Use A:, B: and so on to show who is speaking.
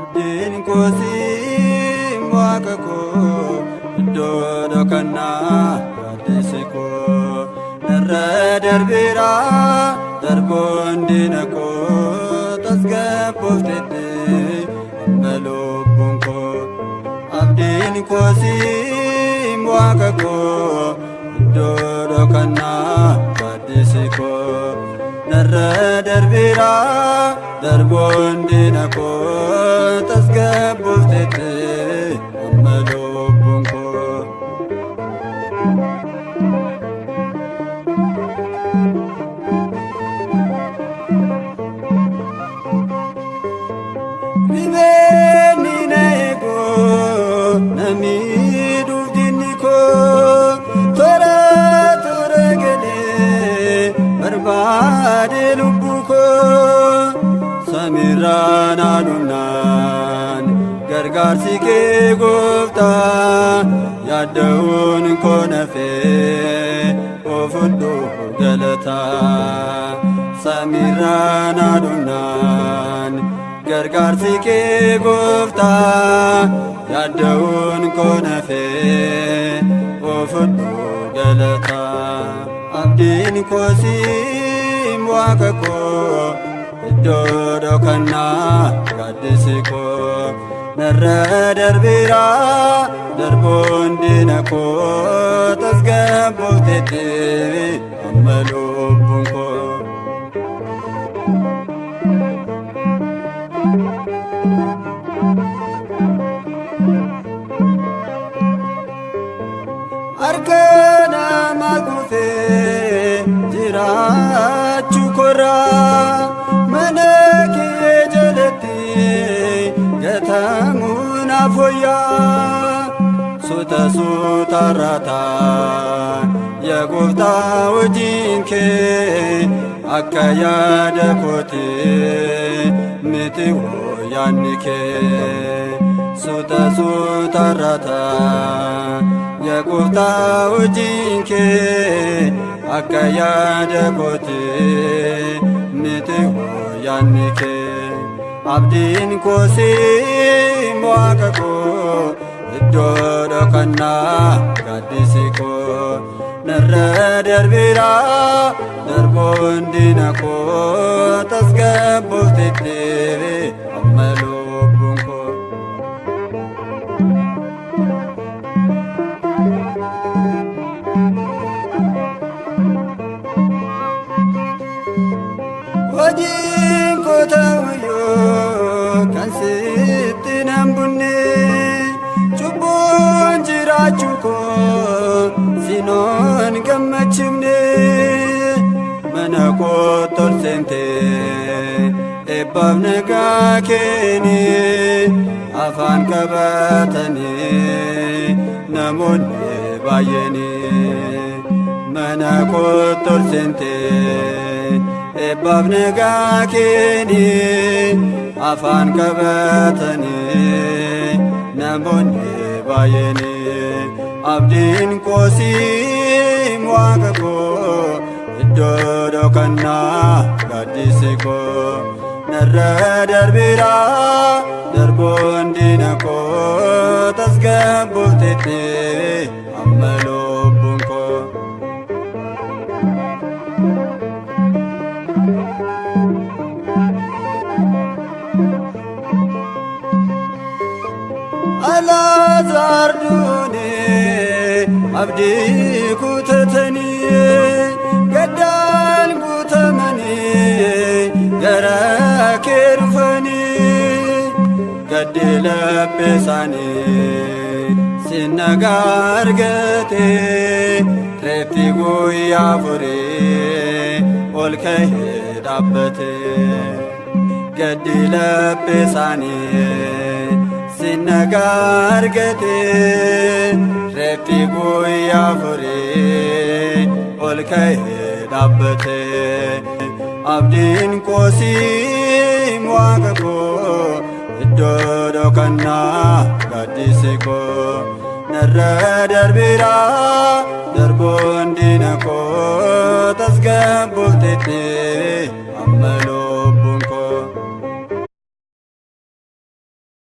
A: Abdiin koosii waaqa koo iddoo dhokannaa gaaddisi koo narra darbeera darboon diina koo tasgabboofteetti amma lubbuun koo. Abdiin koosii waaqa koo iddoo dhokannaa gaaddisi koo narra darbeera darboon diina koo tasgabboofteetti amma lubbuun koo. Ribeenni na eegu namni duuf koo toora toora galee barbaade lubbuu koo samiirraa naannoo gargaarsi kee gooftaa yaadda'uun koo nafee oofudhu galataa samiirraa naannoo gargaarsi kee gooftaa yaadda'uun koo nafee oofudhu galataa. Abdiin koosii waaqa koo iddoo dhokannaa gaaddisi koo narra darbeera darboon diina koo tasgabboofteetti amma lubbuun koo. Harka nama kufee jiraachuu korraa mana kee jalatti gatamuun afooyyaa suuta suuta raataa yaa gooftaa hojiin kee akka yaada kootee miti yaadni kee suuta suuta raataa yaa gooftaa hojiin kee akka yaada kootee miti yaadni kee. Abdiin koosii waaqa koo iddoo dhokannaa gaaddisi koo narra darbeera darboon diina koo tasgabboofteetti amma lubbuun koo. Hojiin koo ta'uyyuu kan sitti nan bunne cubbuun jiraachuu koo sinoon gammachifne mana koo tolseente eebbaaf nagaa keeni afaan qabatanii namoonni baay'eeni mana koo tolseente eebbaaf nagaa keeni afaan qabatanii namoonni baay'eeni. Abdiin koosii waaqa koo iddoo dhokannaa gaaddisi koo narra darbeera darboon diina koo tasgabboofteetti amma lubbuun koo. Alaazaar duunee abdii kutatanii gaddaan guutamanii gara kee dhufanii gaddi laphee isaanii sinnagaa argatee reeffi guyyaa afurii ol ka'ee dhaabbatee gaddi laphee isaanii sinnagaa argatee reeffi guyyaa afurii ol ka'ee dhaabbatee. Abdiin koosii waaqa koo iddoo dhokannaa gaaddisi koo narra darbeera darboon diina koo tasgabboofteetti amma lubbuun.